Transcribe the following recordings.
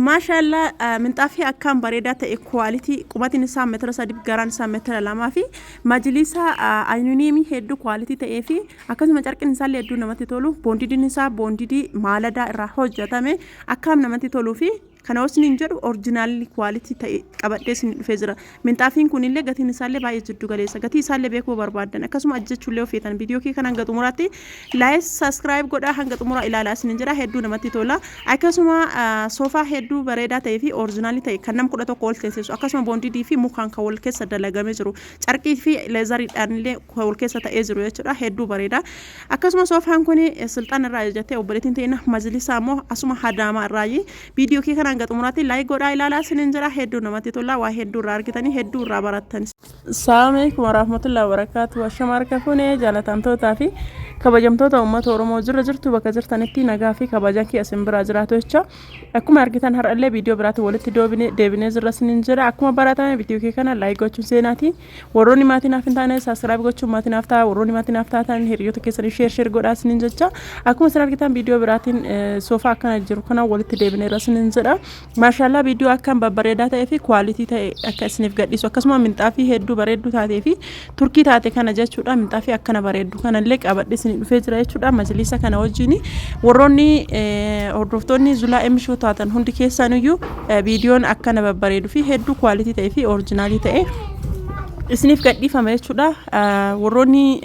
Maashaallaa, minxaafii akkaan bareedaa ta'e, quality, qumatiin isaa meetira 3, garaan isaa meetira 2 fi majlisa aluminium hedduu quality ta'ee fi akkasuma carqiin isaallee hedduu namatti tolu, boondidiin isaa boondidii maaladaa irraa hojjetame akkaan namatti toluu fi kana osoo jedhu original quality ta'e qabadhee isin dhufee jira. Minxaafiin kun illee gatiin isaallee baay'ee jiddu galeessa. Gatii isaallee beekuu barbaadan, akkasuma ajjechuullee ofeetan, viidiyoo kee kan hanga xumuraatti like, subscribe godhaa, hanga xumuraa ilaalaa isin jira. Hedduu namatti tola. Akkasuma soofaa hedduu bareedaa ta'ee fi original ta'e kan nama 11 ol teessisu, akkasuma boondidii fi mukaan kan wal keessa dalagamee jiru, carqii fi leatheriidhaan illee kan wal keessa ta'ee jiru jechuudha. Hedduu bareeda. Akkasuma soofaan kun Silxaan irraa jettee obboleettiin ta'ina, majlisaa immoo asuma Hadaamaa irraayi. Viidiyoo kee kana hanga xumuraatti like godhaa ilaalaa isiniin jira. Hedduu namatti tola. Waa hedduu irraa argitanii, hedduu irraa barattan. Salaamu alaikum warahmatullahi wabarakatuh. Ashama harka fuunee, jaalatamtootaa fi kabajamtoota uummata Oromoo jirra jirtu, bakka jirtanitti nagaa fi kabajaan kee isin biraa jiraatu jecha. Akkuma argitan har'allee viidiyoo biraatti walitti deebinee jirra isiniin jira. Akkuma baratame viidiyoo kee kana like gochuun seenaati. Warroonni maatii naaf hin taane subscribe gochuun maatii naaf ta'a. Warroonni maatii naaf taatan hiriyoota keessanii share share godhaa isiniin jecha. Akkuma isin argitan viidiyoo biraatiin soofaa akkana jiru kana walitti deebineerra isiniin jedha. Maashaallaa, viidiyoo akkaan babbareedaa ta'ee fi quality ta'e akka isiniif gadhiisu, akkasuma minxaafii hedduu bareedduu taatee fi Turkii taate kana jechuudha. Minxaafii akkana bareeddu kanallee qabadhe isinii dhufee jira jechuudha. Majliisa kana wajjin warroonni hordoftoonni Zulaa M Show taatan hundi keessanuyyuu viidiyoon akkana babbareedu fi hedduu quality ta'ee fi original ta'e isiniif gadhiifama jechuudha. Warroonni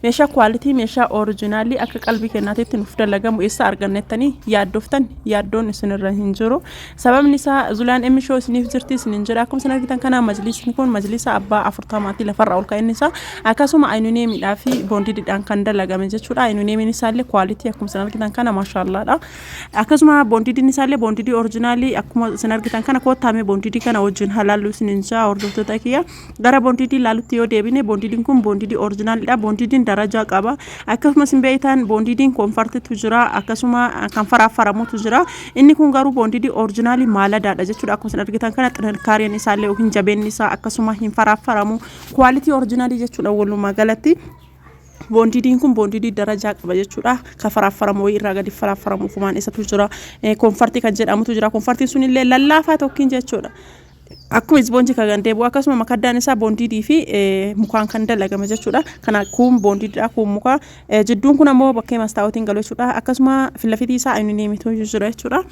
meeshaa quality, meeshaa original akka qalbii kennaatitti nuuf dalagamu eessa argannettanii yaaddoftan, yaaddoon isinirra hin jiru. Sababni isaa Zulaan M Show isiniif jirti isinin jedha. Akkuma isin argitan kana majlisni kun majlisa abbaa 40ti, lafarraa ol ka'inni isaa. Akkasuma aluminiumiidhaa fi boondiidhaan kan dalagame jechuudha. Aluminiumiin isaallee quality, akkuma isin argitan kana maashaallaadha. Akkasuma boondiidiin isaallee boondidii original, akkuma isin argitan kana. Koottaame boondidii kana wajjin halaallu isinin jaa, hordoftoota kiyya. Gara boondidii laalutti yoo deebine, boondidiin kun boondidii originalidha. Boondidiin darajaa qaba. Akkasuma isin beektan boondidiin comfortitu jira, akkasuma kan faraaffaramutu jira. Inni kun garuu boondidii original maaladaadha jechuudha. Akkuma isin argitan kana xinkaareen isaallee yookiin jabeenni isaa akkasuma hin faraaffaramu. Quality original jechuudha walumaa galatti. Boondidiin kun boondidii darajaa qaba jechuudha. Ka faraaffaramu wayii irraa gadi faraaffaramu ofumaan isatu jira. Comfort kan jedhamutu jira. Comfortiin sunillee lallaafaa tokkiin jechuudha. Akkuma ispoonjii kan deebi'u, akkasuma makaddaan isaa boondidii fi mukaan kan dalagame jechuudha. Kana kun boondiidha, kun muka, jidduun kun ammoo bakkee mastaawotiin galu jechuudha. Akkasuma filafitii isaa aluminiumitu jira jechuudha.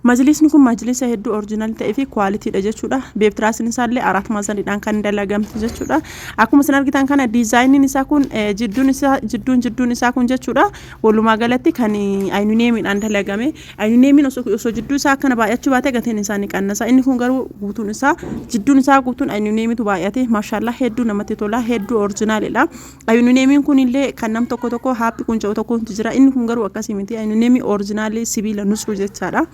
Majlisni kun majlisa hedduu original ta'ee fi qualitydha jechuudha. Beektiraasiin isaallee araat maazaniidhaan kan dalagamte jechuudha. Akkuma isin argitan kana designiin isaa kun jidduun isaa jidduun isaa kun jechuudha. Walumaa galatti kan aluminiumiidhaan dalagame. Aluminiumiin osoo jidduu isaa akkana baay'achuu baate gatiin isaa ni qannasa. Inni kun garuu guutuun isaa, jidduun isaa guutuun aluminiumiitu baay'ate. Maashaallaa, hedduu namatti tola, hedduu originalidha. Aluminiumiin kun illee kan nam tokko tokko haaphi kun jedhu tokkotu jira. Inni kun garuu akkasii miti. Aluminiumii original sibiila nusuu jechaadha.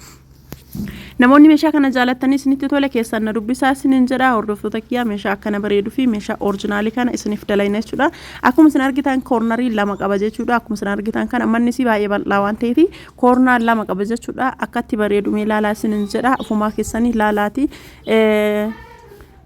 Namoonni meeshaa kana jaalattanii isinitti tole keessan na dubbisaa isiniin jedha, hordoftoota kiyyaa. Meeshaa akkana bareeduu fi meeshaa original kana isiniif dalayna jechuudha. Akkuma isin argitan corner lama qaba jechuudha. Akkuma isin argitan kana manni isii baay'ee bal'aa waan ta'eef corner lama qaba jechuudha. Akkatti bareedu mee ilaalaa isiniin jedha. Ofumaa keessanii ilaalaati.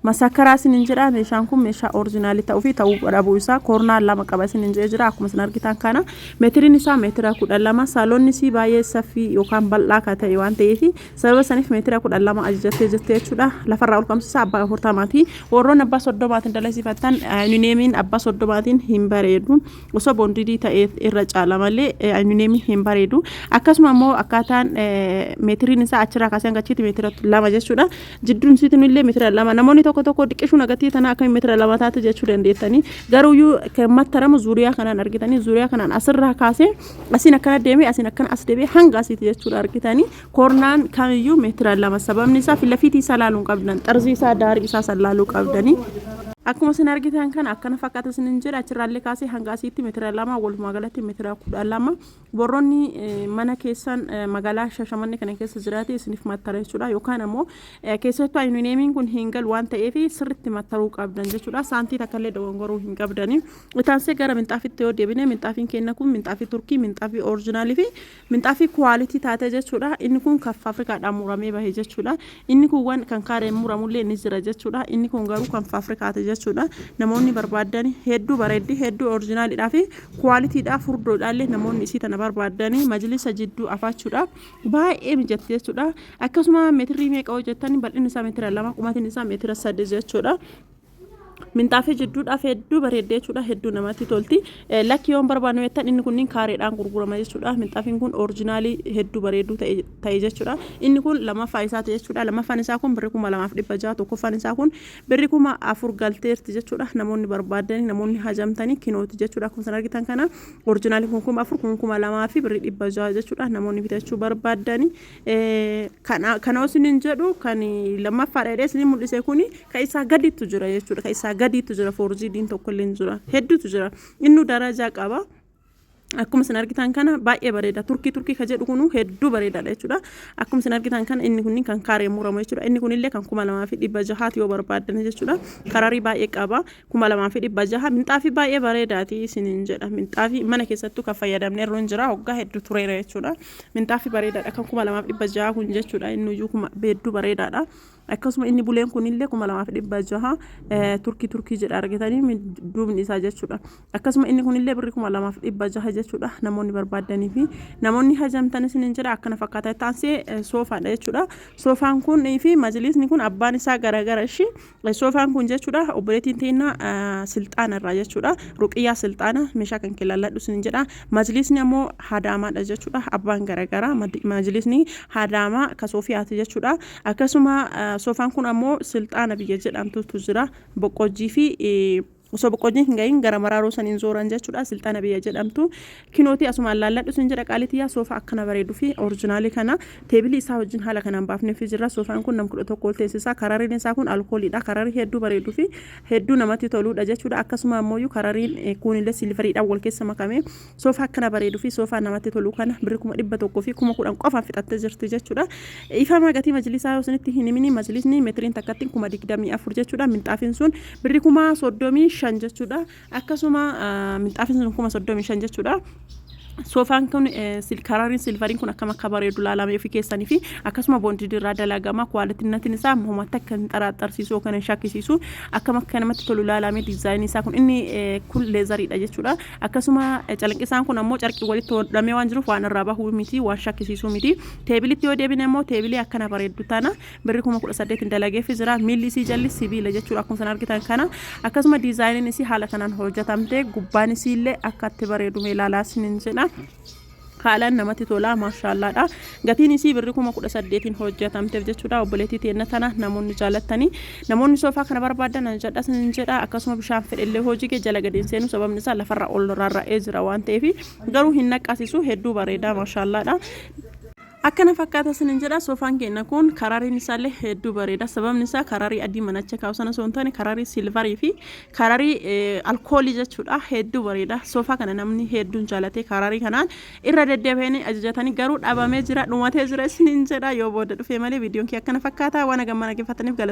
Masakkaraa isiniin jedha. Meeshaan kun meeshaa original ta'uu fi ta'uu dhabuu isaa corner lama qaba isiniin jedhee jira. Akkuma isin argitan kana meetiriin isaa meetira 12, saaloonni isii baay'ee saffii yookaan bal'aa kan ta'e waan ta'eef sababa saniif meetira 12 ajajattee jirti jechuudha. Lafarraa ol ka'umsi abbaa 40ti. Warroonni abbaa 30n dalasiifatan, aluminiumiin abbaa 30n hin bareedu. Osoo boondidii ta'ee irra caala malee aluminiumiin hin bareedu. Akkasuma immoo akkaataan meetiriin isaa achirraa kaasee hanga achitti meetira 2 jechuudha. Jidduun isiitiin illee meetira 2. Namoonni tokko tokko diqishuun agatii tanaa akkamiin meetira 2 taate jechuu dandeettanii. Garuuyyuu kan mattaramu zuuriyaa kanaan argitanii, zuuriyaa kanaan asirraa kaasee asiin akkana deemee, asiin akkana as deebi'ee hanga asiiti jechuudha argitanii. Cornern kamiyyuu meetira 2. Sababni isaa filafiitii isaa laaluu hin qabdan, xarzii isaa, daarii isaa san laaluu qabdanii. Akkuma isin argitan kana akkana fakkaata isinin jedha. Achirraallee kaasee hanga asiitti meetira 2, walumaa galatti meetira 12. Warroonni mana keessan magaalaa Shashamannee kana keessa jiraate isiniif mattara jechuudha. Yookaan ammoo keessattuu aluminiumiin kun hin galu waan ta'eef sirriitti mattaruu qabdan jechuudha. Saantii takka illee dogongoruu hin qabdani. Itaansee gara minxaafitti yoo deebine, minxaafiin keenya kun minxaafii Turkii, minxaafii original fi minxaafii quality taate jechuudha. Inni kun kan faafrikaadhaan muramee bahe jechuudha. Inni kun waan kan kaareen muramullee ni jira jechuudha. Inni kun garuu kan faafrikaati jechuudha. jechuudha. Namoonni barbaadan hedduu bareeddi, hedduu orjinaaliidhaa fi kuwaalitiidhaa furdoodhaallee namoonni isii tana barbaadani majlisa jidduu afaachuudhaaf baay'ee mijatti jechuudha. Akkasuma meetirrii meeqa hojjettan? Bal'inni isaa meetira 2, qumatiin isaa meetira 3 jechuudha. Minxaafii jidduudhaaf hedduu bareedde jechuudha. Hedduu namatti tolti. Lakki yoon barbaannu jettan, inni kunniin kaareedhaan gurgurama jechuudha. Minxaafiin kun orijinaalii hedduu bareedduu ta'e jechuudha. Inni kun lammaffaa isaati jechuudha. Lammaffaan isaa kun birri 2600, tokkoffaan isaa kun birri 4000 galteerti jechuudha. Namoonni barbaadanii, namoonni hajamtanii kinooti jechuudha. Akkuma isin argitan kana orijinaaliin kun 4000, kun 2000 fi birri 600 jechuudha. Namoonni bitachuu barbaadanii kana isiniin jedhu, kan lammaffaadha jedhee isinii mul'ise kuni kan isaa gadiitu jira jechuudha. Kan isaa gadiitu jira, foorjiidiin tokko illee jira. Hedduutu jira. Inni darajaa qaba. Akkuma isin argitan kana baay'ee bareeda. Turkii turkii ka jedhu kunu hedduu bareedaadha jechuudha. Akkuma isin argitan kana inni kunniin kan kaaree muramu jechuudha. Inni kunillee kan 2600ti yoo barbaaddan jechuudha. Kararii baay'ee qaba. 2600, minxaafii baay'ee bareedaati isiniin jedha. Minxaafii mana keessattuu kan fayyadamne irra hin jira. Waggaa hedduu tureera jechuudha. Minxaafii bareedaadha kan 2600 kun jechuudha. Inni iyyuu kuma hedduu bareedaadha. Akkasuma inni buleen kunillee 2600, turkii turkii jedha argitanii duubni isaa jechuudha. Akkasuma inni kunillee birri 2600 jechuudha. Namoonni barbaaddanii fi namoonni hajamtan isiniin jedha, akkana fakkaata. Taansee soofaadha jechuudha. Soofaan kun fi majlisni kun abbaan isaa garagara ishii. Soofaan kun jechuudha obboleettiin teennaa Silxaana irraa jechuudha. Ruqiyyaa Silxaana, meeshaa kan kilaalladhu isiniin jedha. Majlisni ammoo Hadaamaadha jechuudha. Abbaan garagaraa, majlisni Hadaamaa ka Soofiyaati jechuudha. Akkasuma soofaan kun ammoo Silxaana biyya jedhamtutu jira. Boqqojjii fi osoo Boqqojjiin hin gahin gara Maraaroo saniin zooran jechuudha. Silxaana biyya jedhamtu. Kinootii asumaan laalladhu sin jedha qaalitiyyaa, soofaa akkana bareedu fi orijinaalii kana teebilii isaa wajjin haala kanaan baafneefii jirra. Soofaan kun nam 11 ol teessisaa. Karariin isaa kun alkooliidha. Kararii hedduu bareedu fi hedduu namatti toludha jechuudha. Akkasuma ammoo karariin kunillee silvariidhaan wal keessa makame, soofaa akkana bareedu fi soofaa namatti tolu kana birri 100,000 fi 10,000 qofaan fixattee jirti jechuudha. Ifama gatii majlisaa yoo isinitti hin himini, majlisni meetiriin takkatti 24,000 jechuudha. Minxaafiin sun birri 35,000 jechuudha. Akkasuma minxaafiin sun 35,000 jechuudha. Soofaan kun karariin silvariin kun akkam akka bareedu laalame ofii keessanii fi akkasuma boondii irraa dalagama. Kwaalitinnatiin isaa homatti akka hin xaraaxarsiisu yookaan hin shakkisiisu, akkam akka namatti tolu laalame. Diizaayinii isaa kun, inni kun leezariidha jechuudha. Akkasuma calanqisaan kun ammoo carqii walitti hodhamee waan jiruuf waan irraa bahuu miti, waan shakkisiisuu miti. Teebilitti yoo deebine immoo teebilii akkana bareeddu tana birri 18,000 dalageefi jira. Miilli isii jalli sibiila jechuudha, akkuma san argitan kana. Akkasuma diizaayiniin isii haala kanaan hojjetamte, gubbaan isii illee akka itti bareedu mee ilaalaa isiniin jedha. Haalaan namatti tola, maashaallaadha. Gatiin isii birri 18,000 hojjetamteef jechuudha. Obboleettii teenna tana namoonni jaalattanii, namoonni soofaa kana barbaadan jedha isiniin jedha. Akkasuma bishaan fedhellee hojii kee jala gadi hin seenu, sababni isaa lafarra ol rarra'ee jira waan ta'eef, garuu hin naqqasisu, hedduu bareeda, maashaallaadha. Akkana fakkaata isinin jedha soofaan keenya kun. Karariin isaallee hedduu bareeda. Sababni isaa kararii adii manacha kaa'u sana osoo hin taane kararii silvarii fi kararii alkoolii jechuudha. Hedduu bareeda. Soofaa kana namni hedduun jaalatee kararii kanaan irra deddeebi'anii ajajatanii, garuu dhabamee jira, dhumatee jira isinin jedha, yoo booda dhufee malee. Viidiyoon kee akkana fakkaata. Waan hagam mana dhaggeeffataniif galata.